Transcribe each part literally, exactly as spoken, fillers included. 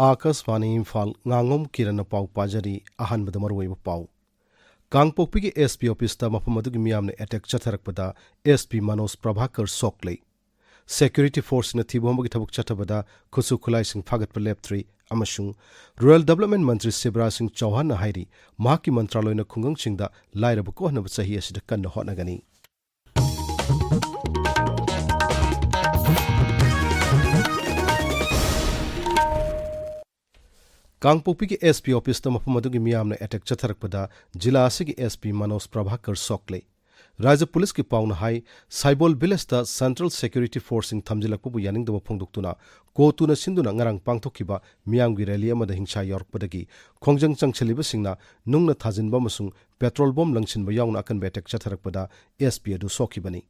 ꯑꯥꯀꯥꯁꯕꯥꯅꯤ ꯏꯝꯐꯥꯜ, ꯉꯥꯉꯣꯝ ꯀꯤꯔꯟꯅ ꯄꯥꯎ ꯄꯥꯖꯔꯤ꯫ ꯑꯍꯥꯟꯕꯗ ꯃꯔꯨꯑꯣꯏꯕ ꯄꯥꯎ꯫ ꯀꯥꯡꯄꯣꯛꯄꯤꯒꯤ S P officeꯇ ꯃꯐꯝ ꯑꯗꯨꯒꯤ ꯃꯤꯌꯥꯝꯅ attack ꯆꯠꯊꯔꯛꯄꯗ S P Manoj Prabhakar ꯁꯣꯛꯂꯦ꯫ Security forceꯅ ꯊꯤꯕ ꯍꯨꯝꯕꯒꯤ ꯊꯕꯛ ꯆꯠꯊꯕꯗ ꯈꯨꯠꯁꯨ ꯈꯨꯠꯂꯥꯏꯁꯤꯡ ꯐꯥꯒꯠꯄ ꯂꯦꯞꯇ꯭ꯔꯤ ꯑꯃꯁꯨꯡ Rural Development ꯃꯟꯇ꯭ꯔꯤ ꯁꯤꯕꯔꯥꯖ ꯁꯤꯡ ꯆꯧꯍꯥꯟꯅ ꯍꯥꯏꯔꯤ, ꯃꯍꯥꯛꯀꯤ ꯃꯟꯇ꯭ꯔꯥꯂꯣꯏꯅ ꯈꯨꯡꯒꯪꯁꯤꯡꯗ ꯂꯥꯏꯔꯕ ꯀꯣꯛꯍꯟꯅꯕ ꯆꯍꯤ ꯑꯁꯤꯗ ꯀꯟꯅ ꯍꯣꯠꯅꯒꯅꯤ꯫ ꯀꯥꯡꯄꯣꯛꯄꯤꯒꯤ S P officeꯇ ꯃꯐꯝ ꯑꯗꯨꯒꯤ ꯃꯤꯌꯥꯝꯅ attack ꯆꯠꯊꯔꯛꯄꯗ ꯖꯤꯂꯥ ꯑꯁꯤꯒꯤ S P ꯃꯅꯣꯖ ꯄ꯭ꯔꯚꯥꯀꯔ ꯁꯣꯛꯂꯦ꯫ ꯔꯥꯖ꯭ꯌ ꯄꯨꯂꯤꯁꯀꯤ ꯄꯥꯎꯅ ꯍꯥꯏ, ꯁꯥꯏꯕꯣꯜ villageꯇ Central Security Forceꯁꯤꯡ ꯊꯝꯖꯤꯜꯂꯛꯄꯕꯨ ꯌꯥꯅꯤꯡꯗꯕ ꯐꯣꯡꯗꯣꯛꯇꯨꯅ ꯀꯣꯇꯨꯅ ꯁꯤꯟꯗꯨꯅ ꯉꯔꯥꯡ ꯄꯥꯡꯊꯣꯛꯈꯤꯕ ꯃꯤꯌꯥꯝꯒꯤ rally ꯑꯃꯗ ꯍꯤꯡꯁꯥ ꯌꯥꯎꯔꯛꯄꯗꯒꯤ ꯈꯣꯡꯖꯪ ꯆꯪꯁꯤꯜꯂꯤꯕꯁꯤꯡꯅ ꯅꯨꯡꯅ ꯊꯥꯖꯤꯟꯕ ꯑꯃꯁꯨꯡ petrol bomb ꯂꯪꯁꯤꯟꯕ ꯌꯥꯎꯅ ꯑꯀꯟꯕ attack ꯆꯠꯊꯔꯛꯄꯗ S P ꯑꯗꯨ ꯁꯣꯛꯈꯤꯕꯅꯤ꯫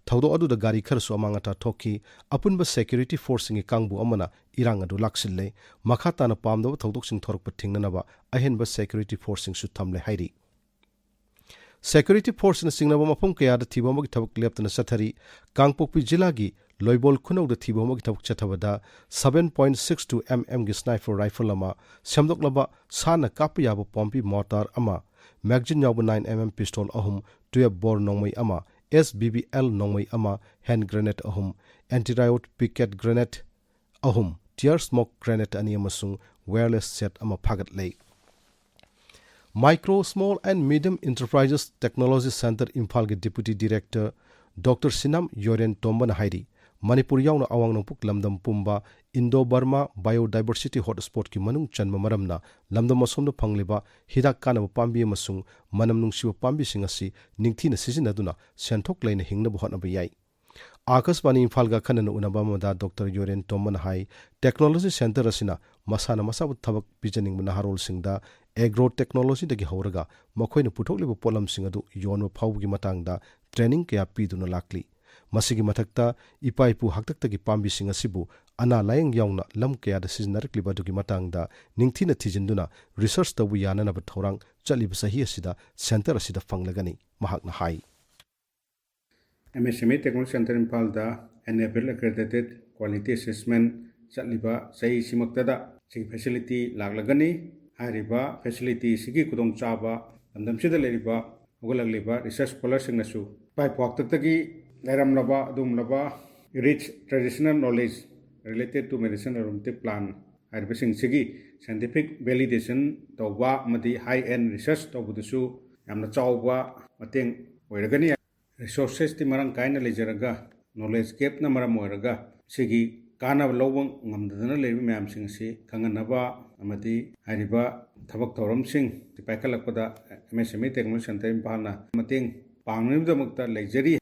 ꯊꯧꯗꯣꯛ ꯑꯗꯨꯗ ꯒꯥꯔꯤ ꯈꯔꯁꯨ ꯑꯃꯥꯡ ꯑꯇꯥ ꯊꯣꯛꯈꯤ꯫ ꯑꯄꯨꯟꯕ security forceꯁꯤꯡꯒꯤ ꯀꯥꯡꯕꯨ ꯑꯃꯅ ꯏꯔꯥꯡ ꯑꯗꯨ ꯂꯥꯛꯁꯤꯜꯂꯦ꯫ ꯃꯈꯥ ꯇꯥꯅ ꯄꯥꯝꯗꯕ ꯊꯧꯗꯣꯛꯁꯤꯡ ꯊꯣꯔꯛꯄ ꯊꯤꯡꯅꯅꯕ ꯑꯍꯦꯟꯕ security forceꯁꯤꯡꯁꯨ ꯊꯝꯂꯦ ꯍꯥꯏꯔꯤ꯫ Security forceꯅ ꯆꯤꯡꯅꯕ ꯃꯐꯝ ꯀꯌꯥꯗ ꯊꯤꯕ ꯍꯨꯝꯕꯒꯤ ꯊꯕꯛ ꯂꯦꯞꯇꯅ ꯆꯠꯊꯔꯤ꯫ ꯀꯥꯡꯄꯣꯛꯄꯤ ꯖꯤꯂꯥꯒꯤ ꯂꯣꯏꯕꯣꯜ ꯈꯨꯅꯧꯗ ꯊꯤꯕ ꯍꯨꯝꯕꯒꯤ ꯊꯕꯛ ꯆꯠꯊꯕꯗ seven point six two M Mꯒꯤ sniper rifle ꯑꯃ, ꯁꯦꯝꯗꯣꯛꯂꯕ ꯁꯥꯟꯅ ꯀꯥꯞꯄ ꯌꯥꯕ ꯄꯣꯝꯕꯤ mortar ꯑꯃ, magazine ꯌꯥꯎꯕ nine M M pistol ꯑꯍꯨꯝ, twelve bore ꯅꯣꯡꯃꯩ ꯑꯃ, S B B L ꯅꯣꯡꯃꯩ ꯑꯃ, hand grenade ꯑꯍꯨꯝ, anti-riot picket grenade ꯑꯍꯨꯝ, tear smoke grenade ꯑꯅꯤ ꯑꯃꯁꯨꯡ wireless set ꯑꯃ ꯐꯥꯒꯠꯂꯦ꯫ Micro, Small and Medium Enterprises Technology Centre ꯏꯝꯐꯥꯜꯒꯤ Deputy Director Doctor ꯁꯤꯅꯥꯝ ꯌꯣꯔꯦꯟ ꯇꯣꯝꯕꯅ ꯍꯥꯏꯔꯤ, ꯃꯅꯤꯄꯨꯔ ꯌꯥꯎꯅ ꯑꯋꯥꯡ ꯅꯣꯡꯄꯣꯛ ꯂꯝꯗꯝ ꯄꯨꯝꯕ Indo-Burma Biodiversity Hotspotꯀꯤ ꯃꯅꯨꯡ ꯆꯟꯕ ꯃꯔꯝꯅ ꯂꯝꯗꯝ ꯑꯁꯣꯝꯗ ꯐꯪꯂꯤꯕ ꯍꯤꯗꯥꯛ ꯀꯥꯟꯅꯕ ꯄꯥꯝꯕꯤ ꯑꯃꯁꯨꯡ ꯃꯅꯝ ꯅꯨꯡꯁꯤꯕ ꯄꯥꯝꯕꯤꯁꯤꯡ ꯑꯁꯤ ꯅꯤꯡꯊꯤꯅ ꯁꯤꯖꯤꯟꯅꯗꯨꯅ ꯁꯦꯟꯊꯣꯛ ꯂꯩꯅ ꯍꯤꯡꯅꯕ ꯍꯣꯠꯅꯕ ꯌꯥꯏ꯫ ꯑꯥꯀꯥꯁꯕꯥꯅꯤ ꯏꯝꯐꯥꯜꯒ ꯑꯈꯟꯅꯅ ꯎꯅꯕ ꯑꯃꯗ ꯗꯣꯛꯇꯔ ꯌꯣꯔꯦꯟ ꯇꯣꯝꯕꯅ ꯍꯥꯏ, technology centre ꯑꯁꯤꯅ ꯃꯁꯥꯅ ꯃꯁꯥꯕꯨ ꯊꯕꯛ ꯄꯤꯖꯅꯤꯡꯕ ꯅꯍꯥꯔꯣꯜꯁꯤꯡꯗ agro technologyꯗꯒꯤ ꯍꯧꯔꯒ ꯃꯈꯣꯏꯅ ꯄꯨꯊꯣꯛꯂꯤꯕ ꯄꯣꯠꯂꯝꯁꯤꯡ ꯑꯗꯨ ꯌꯣꯟꯕ ꯐꯥꯎꯕꯒꯤ ꯃꯇꯥꯡꯗ training ꯀꯌꯥ ꯄꯤꯗꯨꯅ ꯂꯥꯛꯂꯤ꯫ ꯃꯁꯤꯒꯤ ꯃꯊꯛꯇ, ꯏꯄꯥ ꯏꯄꯨ ꯍꯥꯛꯇꯛꯇꯒꯤ ꯄꯥꯝꯕꯤꯁꯤꯡ ꯑꯁꯤꯕꯨ ꯑꯅꯥ ꯂꯥꯌꯦꯡ ꯌꯥꯎꯅ ꯂꯝ ꯀꯌꯥꯗ ꯁꯤꯖꯤꯟꯅꯔꯛꯂꯤꯕ ꯑꯗꯨꯒꯤ ꯃꯇꯥꯡꯗ ꯅꯤꯡꯊꯤꯅ ꯊꯤꯖꯤꯟꯗꯨꯅ research ꯇꯧꯕ ꯌꯥꯅꯅꯕ ꯊꯧꯔꯥꯡ ꯆꯠꯂꯤꯕ ꯆꯍꯤ ꯑꯁꯤꯗ centre ꯑꯁꯤꯗ ꯐꯪꯂꯒꯅꯤ, ꯃꯍꯥꯛꯅ ꯍꯥꯏ꯫ M S M E Technology Centre ꯏꯝꯐꯥꯜꯗ N A B L accredited quality assessment ꯆꯠꯂꯤꯕ ꯆꯍꯤꯁꯤꯃꯛꯇꯗ ꯁꯤꯒꯤ ꯐꯦꯁꯤꯂꯤꯇꯤ ꯂꯥꯛꯂꯒꯅꯤ꯫ ꯍꯥꯏꯔꯤꯕ ꯐꯦꯁꯤꯂꯤꯇꯤꯁꯤꯒꯤ ꯈꯨꯗꯣꯡꯆꯥꯕ ꯂꯝꯗꯝꯁꯤꯗ ꯂꯩꯔꯤꯕ ꯍꯧꯒꯠꯂꯛꯂꯤꯕ ꯔꯤꯁꯔꯁ ꯁ꯭ꯀꯣꯂꯔꯁꯤꯡꯅꯁꯨ ꯏꯄꯥ ꯏꯄꯨ ꯍꯥꯛꯇꯛꯇꯒꯤ ꯂꯩꯔꯝꯂꯕ ꯑꯗꯨꯒꯨꯝꯂꯕ rich traditional knowledge related to medicinal aromatic plant ꯍꯥꯏꯔꯤꯕꯁꯤꯡꯁꯤꯒꯤ scientific validation ꯇꯧꯕ ꯑꯃꯗꯤ high end research ꯇꯧꯕꯗꯁꯨ ꯌꯥꯝꯅ ꯆꯥꯎꯕ ꯃꯇꯦꯡ ꯑꯣꯏꯔꯒꯅꯤ꯫ ꯔꯤꯁꯣꯔꯁꯦꯁꯇꯤ ꯃꯔꯥꯡ ꯀꯥꯏꯅ ꯂꯩꯖꯔꯒ, ꯅꯣꯂꯦꯖ ꯒꯦꯞꯅ ꯃꯔꯝ ꯑꯣꯏꯔꯒ ꯁꯤꯒꯤ ꯀꯥꯟꯅꯕ ꯂꯧꯕ ꯉꯝꯗꯗꯅ ꯂꯩꯔꯤꯕ ꯃꯌꯥꯝꯁꯤꯡ ꯑꯁꯤ ꯈꯪꯍꯟꯅꯕ ꯑꯃꯗꯤ ꯍꯥꯏꯔꯤꯕ ꯊꯕꯛ ꯊꯧꯔꯝꯁꯤꯡ ꯄꯥꯏꯈꯠꯂꯛꯄꯗ ꯑꯦꯝ ꯑꯦꯁ ꯑꯦꯝ ꯏ ꯇꯦꯛꯅꯣꯂꯣꯖꯤ ꯁꯦꯟꯇꯔ ꯏꯝꯐꯥꯜꯅ ꯃꯇꯦꯡ ꯄꯥꯡꯅꯕꯒꯤꯗꯃꯛꯇ ꯂꯩꯖꯔꯤ꯫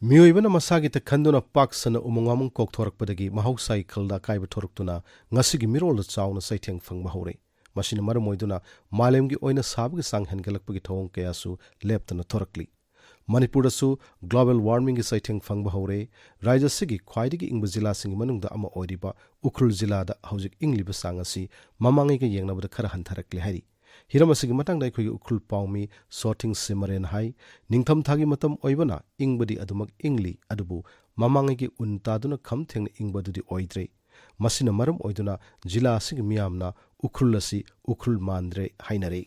ꯃꯤꯑꯣꯏꯕꯅ ꯃꯁꯥꯒꯤꯇ ꯈꯟꯗꯨꯅ ꯄꯥꯛ ꯁꯟꯅ ꯎꯃꯪ ꯋꯥꯃꯪ ꯀꯣꯛꯊꯣꯔꯛꯄꯗꯒꯤ ꯃꯍꯧꯁꯥꯒꯤ ꯈꯜꯗ ꯑꯀꯥꯏꯕ ꯊꯣꯔꯛꯇꯨꯅ ꯉꯁꯤꯒꯤ ꯃꯤꯔꯣꯜꯗ ꯆꯥꯎꯅ ꯆꯩꯊꯦꯡ ꯐꯪꯕ ꯍꯧꯔꯦ꯫ ꯃꯁꯤꯅ ꯃꯔꯝ ꯑꯣꯏꯗꯨꯅ ꯃꯥꯂꯦꯝꯒꯤ ꯑꯣꯏꯅ ꯁꯥꯕꯒꯤ ꯆꯥꯡ ꯍꯦꯟꯒꯠꯂꯛꯄꯒꯤ ꯊꯧꯑꯣꯡ ꯀꯌꯥꯁꯨ ꯂꯦꯞꯇꯅ ꯊꯣꯔꯛꯂꯤ꯫ ꯃꯅꯤꯄꯨꯔꯗꯁꯨ global warmingꯒꯤ ꯆꯩꯊꯦꯡ ꯐꯪꯕ ꯍꯧꯔꯦ꯫ ꯔꯥꯖ꯭ꯌ ꯑꯁꯤꯒꯤ ꯈ꯭ꯋꯥꯏꯗꯒꯤ ꯏꯪꯕ ꯖꯤꯂꯥꯁꯤꯡꯒꯤ ꯃꯅꯨꯡꯗ ꯑꯃ ꯑꯣꯏꯔꯤꯕ ꯎꯈ꯭ꯔꯨꯜ ꯖꯤꯂꯥꯗ ꯍꯧꯖꯤꯛ ꯏꯪꯂꯤꯕ ꯆꯥꯡ ꯑꯁꯤ ꯃꯃꯥꯡꯉꯩꯒ ꯌꯦꯡꯅꯕꯗ ꯈꯔ ꯍꯟꯊꯔꯛꯂꯦ ꯍꯥꯏꯔꯤ꯫ ꯍꯤꯔꯝ ꯑꯁꯤꯒꯤ ꯃꯇꯥꯡꯗ ꯑꯩꯈꯣꯏꯒꯤ ꯎꯈ꯭ꯔꯨꯜ ꯄꯥꯎꯃꯤ ꯁꯣꯊꯤꯡ ꯁꯤꯃꯔꯦꯟ ꯍꯥꯏ, ꯅꯤꯡꯊꯝꯊꯥꯒꯤ ꯃꯇꯝ ꯑꯣꯏꯕꯅ ꯏꯪꯕꯗꯤ ꯑꯗꯨꯃꯛ ꯏꯪꯂꯤ, ꯑꯗꯨꯕꯨ ꯃꯃꯥꯡꯉꯩꯒꯤ ꯎꯟ ꯇꯥꯗꯨꯅ ꯈꯝ ꯊꯦꯡꯅ ꯏꯪꯕꯗꯨꯗꯤ ꯑꯣꯏꯗ꯭ꯔꯦ꯫ ꯃꯁꯤꯅ ꯃꯔꯝ ꯑꯣꯏꯗꯨꯅ ꯖꯤꯂꯥ ꯑꯁꯤꯒꯤ ꯃꯤꯌꯥꯝꯅ ꯎꯈ꯭ꯔꯨꯜ ꯑꯁꯤ ꯎꯈ꯭ꯔꯨꯜ ꯃꯥꯟꯗ꯭ꯔꯦ ꯍꯥꯏꯅꯔꯤ꯫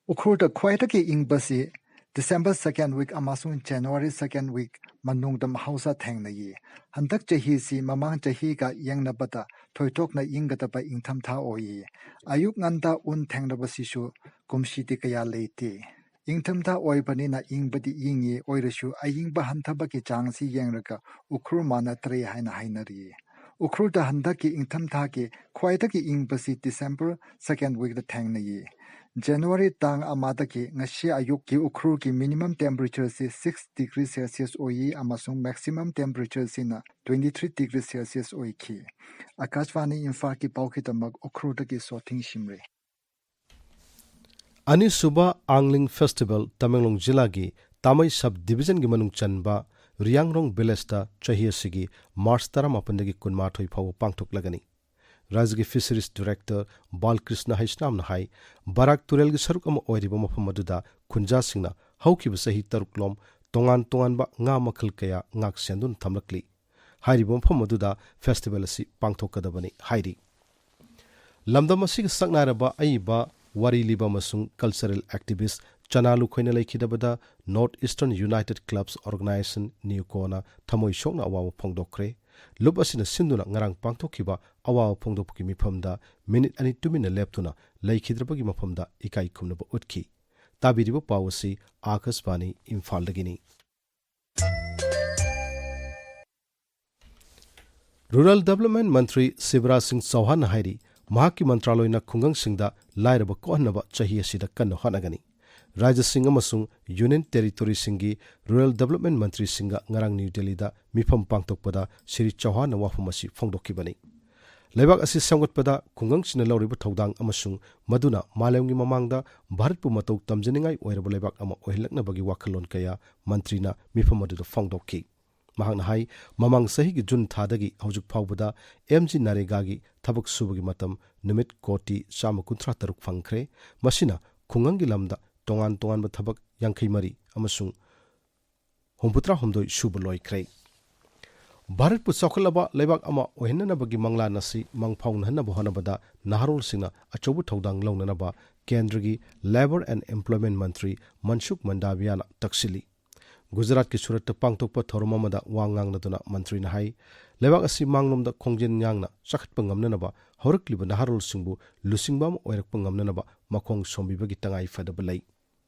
ꯎꯈ꯭ꯔꯨꯜꯗ ꯈ꯭ꯋꯥꯏꯗꯒꯤ ꯏꯪꯕꯁꯤ December second week ꯑꯃꯁꯨꯡ January second week ꯃꯅꯨꯡꯗ ꯃꯍꯧꯁꯥ ꯊꯦꯡꯅꯩ꯫ ꯍꯟꯗꯛ ꯆꯍꯤꯁꯤ ꯃꯃꯥꯡ ꯆꯍꯤꯒ ꯌꯦꯡꯅꯕꯗ ꯊꯣꯏꯗꯣꯛꯅ ꯏꯪꯒꯗꯕ ꯏꯪꯊꯝꯊꯥ ꯑꯣꯏ꯫ ꯑꯌꯨꯛ ꯉꯟꯇꯥ ꯎꯟ ꯊꯦꯡꯅꯕꯁꯤꯁꯨ ꯀꯨꯝꯁꯤꯗꯤ ꯀꯌꯥ ꯂꯩꯇꯦ꯫ ꯏꯪꯊꯝꯊꯥ ꯑꯣꯏꯕꯅꯤꯅ ꯏꯪꯕꯗꯤ ꯏꯪꯉꯤ, ꯑꯣꯏꯔꯁꯨ ꯑꯏꯪꯕ ꯍꯟꯊꯕꯒꯤ ꯆꯥꯡꯁꯤ ꯌꯦꯡꯂꯒ ꯎꯈ꯭ꯔꯨꯜ ꯃꯥꯟꯅꯗ꯭ꯔꯦ ꯍꯥꯏꯅ ꯍꯥꯏꯅꯔꯤ꯫ ꯎꯈ꯭ꯔꯨꯜꯗ ꯍꯟꯗꯛꯀꯤ ꯏꯪꯊꯝꯊꯥꯒꯤ ꯈ꯭ꯋꯥꯏꯗꯒꯤ ꯏꯪꯕꯁꯤ December second weekꯗ ꯊꯦꯡꯅꯩ꯫ January ꯇꯥꯡ ꯑꯃꯗꯒꯤ ꯉꯁꯤ ꯑꯌꯨꯛꯀꯤ ꯎꯈ꯭ꯔꯨꯜꯒꯤ minimum temperatureꯁꯤ six degree Celsius ꯑꯣꯏ ꯑꯃꯁꯨꯡ maximum temperatureꯁꯤꯅ twenty three degree Celsius ꯑꯣꯏꯈꯤ꯫ ꯑꯀꯥꯁꯕꯥꯅꯤ ꯏꯝꯐꯥꯜꯒꯤ ꯄꯥꯎꯒꯤꯗꯃꯛ ꯎꯈ꯭ꯔꯨꯜꯗꯒꯤ ꯁꯣꯊꯤꯡ ꯁꯤꯝꯔꯦ꯫ ꯑꯅꯤꯁꯨꯕ ꯑꯥꯡꯂꯤꯡ ꯐꯦꯁꯇꯤꯚꯦꯜ ꯇꯃꯦꯡꯂꯣꯡ ꯖꯤꯂꯥꯒꯤ ꯇꯥꯃꯩ ꯁꯕ ꯗꯤꯚꯤꯖꯟꯒꯤ ꯃꯅꯨꯡ ꯆꯟꯕ ꯔꯤꯌꯥꯡꯔꯣꯡ ꯚꯤꯂꯦꯖꯇ ꯆꯍꯤ ꯑꯁꯤꯒꯤ ꯃꯥꯔꯆ ꯇꯔꯥꯃꯥꯄꯟꯗꯒꯤ ꯀꯨꯟꯃꯥꯊꯣꯏ ꯐꯥꯎꯕ ꯄꯥꯡꯊꯣꯛꯂꯒꯅꯤ꯫ ꯔꯥꯖ꯭ꯌꯒꯤ ꯐꯤꯁꯔꯤꯁ ꯗꯤꯔꯦꯛꯇꯔ ꯕꯥꯜꯀ꯭ꯔꯤꯁꯅ ꯍꯩꯁꯅꯥꯝꯅ ꯍꯥꯏ, ꯕꯔꯥꯛ ꯇꯨꯔꯦꯜꯒꯤ ꯁꯔꯨꯛ ꯑꯃ ꯑꯣꯏꯔꯤꯕ ꯃꯐꯝ ꯑꯗꯨꯗ ꯈꯨꯟꯖꯥꯁꯤꯡꯅ ꯍꯧꯈꯤꯕ ꯆꯍꯤ ꯇꯔꯨꯛꯂꯣꯝ ꯇꯣꯉꯥꯟ ꯇꯣꯉꯥꯟꯕ ꯉꯥ ꯃꯈꯜ ꯀꯌꯥ ꯉꯥꯛ ꯁꯦꯟꯗꯨꯅ ꯊꯝꯂꯛꯂꯤ꯫ ꯍꯥꯏꯔꯤꯕ ꯃꯐꯝ ꯑꯗꯨꯗ ꯐꯦꯁꯇꯤꯚꯦꯜ ꯑꯁꯤ ꯄꯥꯡꯊꯣꯛꯀꯗꯕꯅꯤ ꯍꯥꯏꯔꯤ꯫ ꯂꯝꯗꯝ ꯑꯁꯤꯒ ꯁꯛꯅꯥꯏꯔꯕ ꯑꯏꯕ, ꯋꯥꯔꯤ ꯂꯤꯕ ꯑꯃꯁꯨꯡ ꯀꯜꯆꯔꯦꯜ ꯑꯦꯛꯇꯤꯚꯤꯁ ꯆꯅꯥ ꯂꯨꯈꯣꯏꯅ ꯂꯩꯈꯤꯗꯕꯗ North Eastern United Clubs Organization, NEUCO ꯅ ꯊꯃꯣꯏ ꯁꯣꯛꯅ ꯑꯋꯥꯕ ꯐꯣꯡꯗꯣꯛꯈ꯭ꯔꯦ꯫ ꯂꯨꯞ ꯑꯁꯤꯅ ꯁꯤꯟꯗꯨꯅ ꯉꯔꯥꯡ ꯄꯥꯡꯊꯣꯛꯈꯤꯕ ꯑꯋꯥꯕ ꯐꯣꯡꯗꯣꯛꯄꯒꯤ ꯃꯤꯐꯝꯗ ꯃꯤꯅꯤꯠ ꯑꯅꯤ ꯇꯨꯃꯤꯟꯅ ꯂꯦꯞꯇꯨꯅ ꯂꯩꯈꯤꯗ꯭ꯔꯕꯒꯤ ꯃꯐꯝꯗ ꯏꯀꯥꯏ ꯈꯨꯝꯅꯕ ꯎꯠꯈꯤ꯫ ꯇꯥꯕꯤꯔꯤꯕ ꯄꯥꯎ ꯑꯁꯤ ꯑꯥꯀꯥꯁꯕꯥꯅꯤ ꯏꯝꯐꯥꯜꯗꯒꯤꯅꯤ꯫ ꯔꯨꯔꯦꯜ ꯗꯦꯕꯂꯞꯃꯦꯟꯠ ꯃꯟꯇ꯭ꯔꯤ ꯁꯤꯕꯔꯥꯖ ꯁꯤꯡ ꯆꯧꯍꯥꯟꯅ ꯍꯥꯏꯔꯤ, ꯃꯍꯥꯛꯀꯤ ꯃꯟꯇ꯭ꯔꯥꯂꯣꯏꯅ ꯈꯨꯡꯒꯪꯁꯤꯡꯗ ꯂꯥꯏꯔꯕ ꯀꯣꯛꯍꯟꯅꯕ ꯆꯍꯤ ꯑꯁꯤꯗ ꯀꯟꯅ ꯍꯣꯠꯅꯒꯅꯤ꯫ ꯔꯥꯖ꯭ꯌꯁꯤꯡ ꯑꯃꯁꯨꯡ ꯌꯨꯅꯤꯌꯟ ꯇꯦꯔꯤꯇꯣꯔꯤꯁꯤꯡꯒꯤ ꯔꯨꯔꯦꯜ ꯗꯦꯕꯂꯞꯃꯦꯟꯠ ꯃꯟꯇ꯭ꯔꯤꯁꯤꯡꯒ ꯉꯔꯥꯡ ꯅ꯭ꯌꯨ ꯗꯦꯜꯂꯤꯗ ꯃꯤꯐꯝ ꯄꯥꯡꯊꯣꯛꯄꯗ ꯁ꯭ꯔꯤ ꯆꯧꯍꯥꯟꯅ ꯋꯥꯐꯝ ꯑꯁꯤ ꯐꯣꯡꯗꯣꯛꯈꯤꯕꯅꯤ꯫ ꯂꯩꯕꯥꯛ ꯑꯁꯤ ꯁꯦꯝꯒꯠꯄꯗ ꯈꯨꯡꯒꯪꯁꯤꯡꯅ ꯂꯧꯔꯤꯕ ꯊꯧꯗꯥꯡ ꯑꯃꯁꯨꯡ ꯃꯗꯨꯅ ꯃꯥꯂꯦꯝꯒꯤ ꯃꯃꯥꯡꯗ ꯚꯥꯔꯠꯄꯨ ꯃꯇꯧ ꯇꯝꯖꯅꯤꯡꯉꯥꯏ ꯑꯣꯏꯔꯕ ꯂꯩꯕꯥꯛ ꯑꯃ ꯑꯣꯏꯍꯜꯂꯛꯅꯕꯒꯤ ꯋꯥꯈꯜꯂꯣꯟ ꯀꯌꯥ ꯃꯟꯇ꯭ꯔꯤꯅ ꯃꯤꯐꯝ ꯑꯗꯨꯗ ꯐꯣꯡꯗꯣꯛꯈꯤ꯫ ꯃꯍꯥꯛꯅ ꯍꯥꯏ, ꯃꯃꯥꯡ ꯆꯍꯤꯒꯤ ꯖꯨꯟ ꯊꯥꯗꯒꯤ ꯍꯧꯖꯤꯛ ꯐꯥꯎꯕꯗ ꯑꯦꯝ ꯖꯤ ꯅꯔꯦꯒꯥꯒꯤ ꯊꯕꯛ ꯁꯨꯕꯒꯤ ꯃꯇꯝ ꯅꯨꯃꯤꯠ ꯀꯣꯇꯤ ꯆꯥꯝꯃ ꯀꯨꯟꯊ꯭ꯔꯥ ꯇꯔꯨꯛ ꯐꯪꯈ꯭ꯔꯦ꯫ ꯃꯁꯤꯅ ꯈꯨꯡꯒꯪꯒꯤ ꯂꯝꯗ ꯇꯣꯉꯥꯟ ꯇꯣꯉꯥꯟꯕ ꯊꯕꯛ ꯌꯥꯡꯈꯩ ꯃꯔꯤ ꯑꯃꯁꯨꯡ ꯍꯨꯝꯐꯨꯇꯔꯥ ꯍꯨꯝꯗꯣꯏ ꯁꯨꯕ ꯂꯣꯏꯈ꯭ꯔꯦ꯫ ꯚꯥꯔꯠꯄꯨ ꯆꯥꯎꯈꯠꯂꯕ ꯂꯩꯕꯥꯛ ꯑꯃ ꯑꯣꯏꯍꯟꯅꯅꯕꯒꯤ ꯃꯪꯂꯥꯟ ꯑꯁꯤ ꯃꯪꯐꯥꯎꯅꯍꯟꯅꯕ ꯍꯣꯠꯅꯕꯗ ꯅꯍꯥꯔꯣꯜꯁꯤꯡꯅ ꯑꯆꯧꯕ ꯊꯧꯗꯥꯡ ꯂꯧꯅꯅꯕ ꯀꯦꯟꯗ꯭ꯔꯒꯤ Labour and Employment ꯃꯟꯇ꯭ꯔꯤ ꯃꯟꯁꯨꯈ ꯃꯟꯗꯥꯚꯤꯌꯥꯅ ꯇꯛꯁꯤꯜꯂꯤ꯫ ꯒꯨꯖꯔꯥꯠꯀꯤ ꯁꯨꯔꯠꯇ ꯄꯥꯡꯊꯣꯛꯄ ꯊꯧꯔꯝ ꯑꯃꯗ ꯋꯥ ꯉꯥꯡꯅꯗꯨꯅ ꯃꯟꯇ꯭ꯔꯤꯅ ꯍꯥꯏ, ꯂꯩꯕꯥꯛ ꯑꯁꯤ ꯃꯥꯡꯂꯣꯝꯗ ꯈꯣꯡꯖꯦꯜ ꯌꯥꯡꯅ ꯆꯈꯠꯄ ꯉꯝꯅꯅꯕ ꯍꯧꯔꯛꯂꯤꯕ ꯅꯍꯥꯔꯣꯜꯁꯤꯡꯕꯨ ꯂꯨꯆꯤꯡꯕ ꯑꯃ ꯑꯣꯏꯔꯛꯄ ꯉꯝꯅꯅꯕ ꯃꯈꯣꯡ ꯁꯣꯝꯕꯤꯕꯒꯤ ꯇꯉꯥꯏ ꯐꯗꯕ ꯂꯩ꯫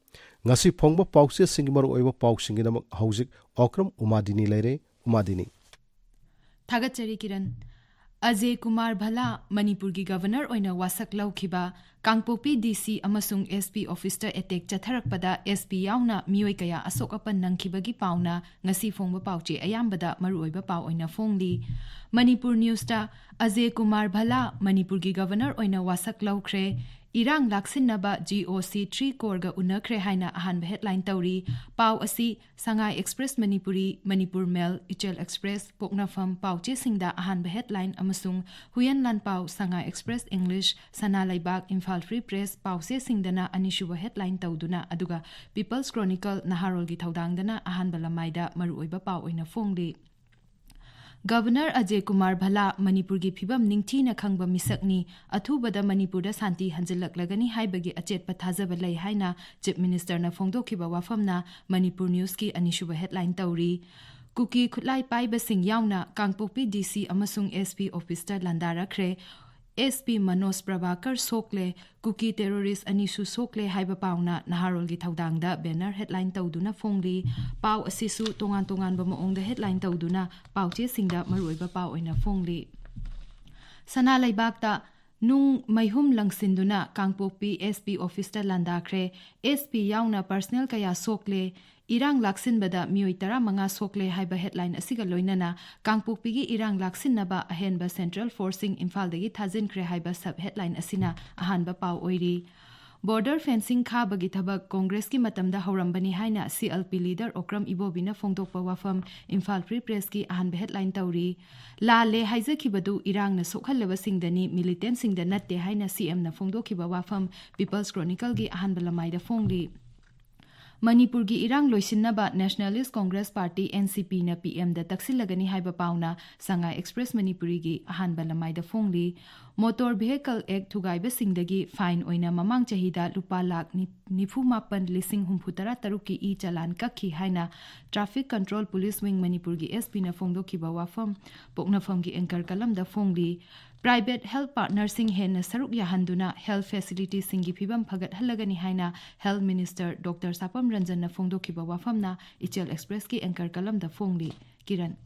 ꯉꯁꯤ ꯐꯣꯡꯕ ꯄꯥꯎꯆꯦꯁꯤꯡꯒꯤ ꯃꯔꯨꯑꯣꯏꯕ ꯄꯥꯎꯁꯤꯡꯒꯤꯗꯃꯛ ꯍꯧꯖꯤꯛ ꯑꯣꯀ꯭ꯔꯝ ꯎꯃꯥꯗꯤꯅꯤ ꯂꯩꯔꯦ꯫ ꯎꯃꯥꯗꯤꯅꯤ꯫ ꯊꯥꯒꯠꯆꯔꯤ, ꯀꯤꯔꯟ꯫ ꯑꯖꯦ ꯀꯨꯃꯥꯔ ꯚꯂꯥ ꯃꯅꯤꯄꯨꯔꯒꯤ ꯒꯚꯔꯅꯔ ꯑꯣꯏꯅ ꯋꯥꯁꯛ ꯂꯧꯈꯤꯕ ꯀꯥꯡꯄꯣꯛꯄꯤ ꯗꯤ ꯁꯤ ꯑꯃꯁꯨꯡ ꯑꯦꯁ ꯄꯤ ꯑꯣꯐꯤꯁꯇ ꯑꯦꯇꯦꯛ ꯆꯠꯊꯔꯛꯄꯗ ꯑꯦꯁ ꯄꯤ ꯌꯥꯎꯅ ꯃꯤꯑꯣꯏ ꯀꯌꯥ ꯑꯁꯣꯛ ꯑꯄꯟ ꯅꯪꯈꯤꯕꯒꯤ ꯄꯥꯎꯅ ꯉꯁꯤ ꯐꯣꯡꯕ ꯄꯥꯎꯆꯦ ꯑꯌꯥꯝꯕꯗ ꯃꯔꯨꯑꯣꯏꯕ ꯄꯥꯎ ꯑꯣꯏꯅ ꯐꯣꯡꯂꯤ꯫ ꯃꯅꯤꯄꯨꯔ ꯅ꯭ꯌꯨꯁꯇ ꯑꯖꯦ ꯀꯨꯃꯥꯔ ꯚꯂꯥ ꯃꯅꯤꯄꯨꯔꯒꯤ ꯒꯚꯔꯅꯔ ꯑꯣꯏꯅ ꯋꯥꯁꯛ ꯂꯧꯈ꯭ꯔꯦ꯫ ꯏꯔꯥꯡ ꯂꯥꯛꯁꯤꯟꯅꯕ G O C three Koraga ꯎꯅꯈ꯭ꯔꯦ ꯍꯥꯏꯅ ꯑꯍꯥꯟꯕ ꯍꯦꯗꯂꯥꯏꯟ ꯇꯧꯔꯤ꯫ ꯄꯥꯎ ꯑꯁꯤ ꯁꯉꯥꯏ ꯑꯦꯛꯁꯄ꯭ꯔꯦꯁ ꯃꯅꯤꯄꯨꯔꯤ, ꯃꯅꯤꯄꯨꯔ ꯃꯦꯜ, ꯏꯆꯦꯜ ꯑꯦꯛꯁꯄ꯭ꯔꯦꯁ, ꯄꯣꯛꯅꯐꯝ ꯄꯥꯎꯆꯦꯁꯤꯡꯗ ꯑꯍꯥꯟꯕ ꯍꯦꯗꯂꯥꯏꯟ ꯑꯃꯁꯨꯡ ꯍꯨꯏꯌꯦꯟ ꯂꯥꯟꯄꯥꯎ, ꯁꯉꯥꯏ ꯑꯦꯛꯁꯄ꯭ꯔꯦꯁ ꯏꯪꯂꯤꯁ, ꯁꯅꯥ ꯂꯩꯕꯥꯛ, ꯏꯝꯐꯥꯜ ꯐ꯭ꯔꯤ ꯄ꯭ꯔꯦꯁ ꯄꯥꯎꯆꯦꯁꯤꯡꯗꯅ ꯑꯅꯤꯁꯨꯕ ꯍꯦꯗꯂꯥꯏꯟ ꯇꯧꯗꯨꯅ, ꯑꯗꯨꯒ ꯄꯤꯄꯜꯁ ꯀ꯭ꯔꯣꯅꯤꯀꯜ ꯅꯍꯥꯔꯣꯜꯒꯤ ꯊꯧꯗꯥꯡꯗꯅ ꯑꯍꯥꯟꯕ ꯂꯃꯥꯏꯗ ꯃꯔꯨꯑꯣꯏꯕ ꯄꯥꯎ ꯑꯣꯏꯅ ꯐꯣꯡꯂꯤ꯫ ꯒꯕꯔꯅꯔ ꯑꯖꯦ ꯀꯨꯃꯥꯔ ꯚꯂꯥ ꯃꯅꯤꯄꯨꯔꯒꯤ ꯐꯤꯕꯝ ꯅꯤꯡꯊꯤꯅ ꯈꯪꯕ ꯃꯤꯁꯛꯅꯤ, ꯑꯊꯨꯕꯗ ꯃꯅꯤꯄꯨꯔꯗ ꯁꯥꯟꯇꯤ ꯍꯟꯖꯤꯜꯂꯛꯂꯒꯅꯤ ꯍꯥꯏꯕꯒꯤ ꯑꯆꯦꯠꯄ ꯊꯥꯖꯕ ꯂꯩ ꯍꯥꯏꯅ ꯆꯤꯐ ꯃꯤꯅꯤꯁꯇꯔꯅ ꯐꯣꯡꯗꯣꯛꯈꯤꯕ ꯋꯥꯐꯝꯅ ꯃꯅꯤꯄꯨꯔ ꯅ꯭ꯌꯨꯁꯀꯤ ꯑꯅꯤꯁꯨꯕ ꯍꯦꯗꯂꯥꯏꯟ ꯇꯧꯔꯤ꯫ ꯀꯨꯀꯤ ꯈꯨꯠꯂꯥꯏ ꯄꯥꯏꯕꯁꯤꯡ ꯌꯥꯎꯅ ꯀꯥꯡꯄꯣꯛꯄꯤ ꯗꯤ ꯁꯤ ꯑꯃꯁꯨꯡ ꯑꯦꯁ ꯄꯤ ꯑꯣꯐꯤꯁꯇ ꯂꯥꯟꯗꯥꯔꯛꯈ꯭ꯔꯦ꯫ ꯑꯦꯁ ꯄꯤ ꯃꯅꯣꯖ ꯄ꯭ꯔꯚꯥꯀꯔ ꯁꯣꯛꯂꯦ, ꯀꯨꯀꯤ ꯇꯦꯔꯣꯔꯤꯁ ꯑꯅꯤꯁꯨ ꯁꯣꯛꯂꯦ ꯍꯥꯏꯕ ꯄꯥꯎꯅ ꯅꯍꯥꯔꯣꯜꯒꯤ ꯊꯧꯗꯥꯡꯗ ꯕꯦꯅꯔ ꯍꯦꯗꯂꯥꯏꯟ ꯇꯧꯗꯨꯅ ꯐꯣꯡꯂꯤ꯫ ꯄꯥꯎ ꯑꯁꯤꯁꯨ ꯇꯣꯉꯥꯟ ꯇꯣꯉꯥꯟꯕ ꯃꯑꯣꯡꯗ ꯍꯦꯗꯂꯥꯏꯟ ꯇꯧꯗꯨꯅ ꯄꯥꯎꯆꯦꯁꯤꯡꯗ ꯃꯔꯨꯑꯣꯏꯕ ꯄꯥꯎ ꯑꯣꯏꯅ ꯐꯣꯡꯂꯤ꯫ ꯁꯅꯥ ꯂꯩꯕꯥꯛꯇ ꯅꯨꯡ ꯃꯩꯍꯨꯝ ꯂꯪꯁꯤꯟꯗꯨꯅ ꯀꯥꯡꯄꯣꯛꯄꯤ ꯑꯦꯁ ꯄꯤ ꯑꯣꯐꯤꯁꯇ ꯂꯥꯟꯗꯥꯈ꯭ꯔꯦ꯫ ꯑꯦꯁ ꯄꯤ ꯌꯥꯎꯅ ꯄꯔꯁꯅꯦꯜ ꯀꯌꯥ ꯁꯣꯛꯂꯦ꯫ ꯏꯔꯥꯡ ꯂꯥꯛꯁꯤꯟꯕꯗ ꯃꯤꯑꯣꯏ ꯇꯔꯥꯃꯉꯥ ꯁꯣꯛꯂꯦ ꯍꯥꯏꯕ ꯍꯦꯗꯂꯥꯏꯟ ꯑꯁꯤꯒ ꯂꯣꯏꯅꯅ ꯀꯥꯡꯄꯣꯛꯄꯤꯒꯤ ꯏꯔꯥꯡ ꯂꯥꯛꯁꯤꯟꯅꯕ ꯑꯍꯦꯟꯕ ꯁꯦꯟꯇ꯭ꯔꯦꯜ ꯐꯣꯔꯁꯁꯤꯡ ꯏꯝꯐꯥꯜꯗꯒꯤ ꯊꯥꯖꯤꯟꯈ꯭ꯔꯦ ꯍꯥꯏꯕ ꯁꯕ ꯍꯦꯗꯂꯥꯏꯟ ꯑꯁꯤꯅ ꯑꯍꯥꯟꯕ ꯄꯥꯎ ꯑꯣꯏꯔꯤ꯫ ꯕꯣꯔꯗꯔ ꯐꯦꯟꯁꯤꯡ ꯈꯥꯕꯒꯤ ꯊꯕꯛ ꯀꯣꯡꯒ꯭ꯔꯦꯁꯀꯤ ꯃꯇꯝꯗ ꯍꯧꯔꯝꯕꯅꯤ ꯍꯥꯏꯅ C L P leader Okram ꯏꯕꯣꯕꯤꯅ ꯐꯣꯡꯗꯣꯛꯄ ꯋꯥꯐꯝ ꯏꯝꯐꯥꯜ ꯐ꯭ꯔꯤ ꯄ꯭ꯔꯦꯁꯀꯤ ꯑꯍꯥꯟꯕ ꯍꯦꯗꯂꯥꯏꯟ ꯇꯧꯔꯤ꯫ ꯂꯥꯜꯂꯦ ꯍꯥꯏꯖꯈꯤꯕꯗꯨ ꯏꯔꯥꯡꯅ ꯁꯣꯛꯍꯜꯂꯕꯁꯤꯡꯗꯅꯤ, ꯃꯤꯂꯤꯇꯦꯟꯁꯤꯡꯗ ꯅꯠꯇꯦ ꯍꯥꯏꯅ ꯁꯤ ꯑꯦꯝꯅ ꯐꯣꯡꯗꯣꯛꯈꯤꯕ ꯋꯥꯐꯝ ꯄꯤꯄꯜꯁ ꯀ꯭ꯔꯣꯅꯤꯀꯜꯒꯤ ꯑꯍꯥꯟꯕ ꯂꯃꯥꯏꯗ ꯐꯣꯡꯂꯤ꯫ ꯃꯅꯤꯄꯨꯔꯒꯤ ꯏꯔꯥꯡ ꯂꯣꯏꯁꯤꯟꯅꯕ nationalist Congress party, N C ꯄꯤꯅ ꯄꯤ ꯑꯦꯝꯗ ꯇꯛꯁꯤꯜꯂꯒꯅꯤ ꯍꯥꯏꯕ ꯄꯥꯎꯅ ꯁꯉꯥꯏ ꯑꯦꯛꯁꯄ꯭ꯔꯦꯁ ꯃꯅꯤꯄꯨꯔꯤꯒꯤ ꯑꯍꯥꯟꯕ ꯂꯃꯥꯏꯗ ꯐꯣꯡꯂꯤ꯫ ꯃꯣꯇꯣꯔ ꯚꯤꯍꯤꯀꯜ ꯑꯦꯛ ꯊꯨꯒꯥꯏꯕꯁꯤꯡꯗꯒꯤ ꯐꯥꯏꯟ ꯑꯣꯏꯅ ꯃꯃꯥꯡ ꯆꯍꯤꯗ ꯂꯨꯄꯥ ꯂꯥꯈ ꯅꯤ-, ꯅꯤꯐꯨ ꯃꯥꯄꯟ ꯂꯤꯁꯤꯡ ꯍꯨꯝꯐꯨ ꯇꯔꯥ ꯇꯔꯨꯛꯀꯤ ꯏ ꯆꯂꯥꯟ ꯀꯛꯈꯤ ꯍꯥꯏꯅ ꯇ꯭ꯔꯥꯐꯤꯛ ꯀꯟꯇ꯭ꯔꯣꯜ ꯄꯨꯂꯤꯁ ꯋꯤꯡ ꯃꯅꯤꯄꯨꯔꯒꯤ ꯑꯦꯁ ꯄꯤꯅ ꯐꯣꯡꯗꯣꯛꯈꯤꯕ ꯋꯥꯐꯝ ꯄꯣꯛꯅꯐꯝꯒꯤ ꯑꯦꯡꯀꯔ ꯀꯂꯝꯗ ꯐꯣꯡꯂꯤ꯫ ꯄ꯭ꯔꯥꯏꯚꯦꯠ ꯍꯦꯜꯊ ꯄꯥꯔꯠꯅꯔꯁꯤꯡ ꯍꯦꯟꯅ ꯁꯔꯨꯛ ꯌꯥꯍꯟꯗꯨꯅ ꯍꯦꯜꯊ ꯐꯦꯁꯤꯂꯤꯇꯤꯁꯤꯡꯒꯤ ꯐꯤꯕꯝ ꯐꯒꯠꯍꯜꯂꯒꯅꯤ ꯍꯥꯏꯅ ꯍꯦꯜꯊ ꯃꯤꯅꯤꯁꯇꯔ ꯗꯣꯛꯇꯔ ꯁꯥꯄꯝ ꯔꯟꯖꯟꯅ ꯐꯣꯡꯗꯣꯛꯈꯤꯕ ꯋꯥꯐꯝꯅ ꯏꯆꯦꯜ ꯑꯦꯛꯁꯄ꯭ꯔꯦꯁꯀꯤ ꯑꯦꯡꯀꯔ ꯀꯂꯝꯗ ꯐꯣꯡꯂꯤ꯫ ꯀꯤꯔꯟ꯫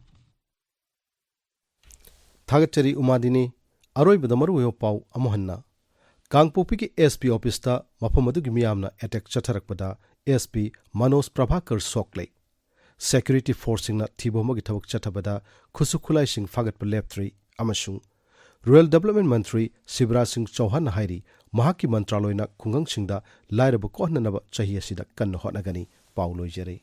ꯊꯥꯒꯠꯆꯔꯤ ꯎꯃꯥꯗꯤꯅꯤ꯫ ꯑꯔꯣꯏꯕꯗ ꯃꯔꯨꯑꯣꯏꯕ ꯄꯥꯎ ꯑꯃꯨꯛ ꯍꯟꯅ꯫ ꯀꯥꯡꯄꯣꯛꯄꯤꯒꯤ ꯑꯦꯁ ꯄꯤ ꯑꯣꯐꯤꯁꯇ ꯃꯐꯝ ꯑꯗꯨꯒꯤ ꯃꯤꯌꯥꯝꯅ attack ꯆꯠꯊꯔꯛꯄꯗ S P Manoj Prabhakar ꯁꯣꯛꯂꯦ꯫ Security ꯐꯣꯔꯁꯁꯤꯡꯅ ꯊꯤꯕ ꯍꯨꯝꯕꯒꯤ ꯊꯕꯛ ꯆꯠꯊꯕꯗ ꯈꯨꯠꯁꯨ ꯈꯨꯠꯂꯥꯏꯁꯤꯡ ꯐꯥꯒꯠꯄ ꯂꯦꯞꯇ꯭ꯔꯤ ꯑꯃꯁꯨꯡ ꯔꯨꯔꯦꯜ ꯗꯦꯕꯂꯞꯃꯦꯟ ꯃꯟꯇ꯭ꯔꯤ ꯁꯤꯕꯔꯥꯖ ꯁꯤꯡ ꯆꯧꯍꯥꯟꯅ ꯍꯥꯏꯔꯤ, ꯃꯍꯥꯛꯀꯤ ꯃꯟꯇ꯭ꯔꯥꯂꯣꯏꯅ ꯈꯨꯡꯒꯪꯁꯤꯡꯗ ꯂꯥꯏꯔꯕ ꯀꯣꯛꯍꯟꯅꯅꯕ ꯆꯍꯤ ꯑꯁꯤꯗ ꯀꯟꯅ ꯍꯣꯠꯅꯒꯅꯤ꯫ ꯄꯥꯎ ꯂꯣꯏꯖꯔꯦ꯫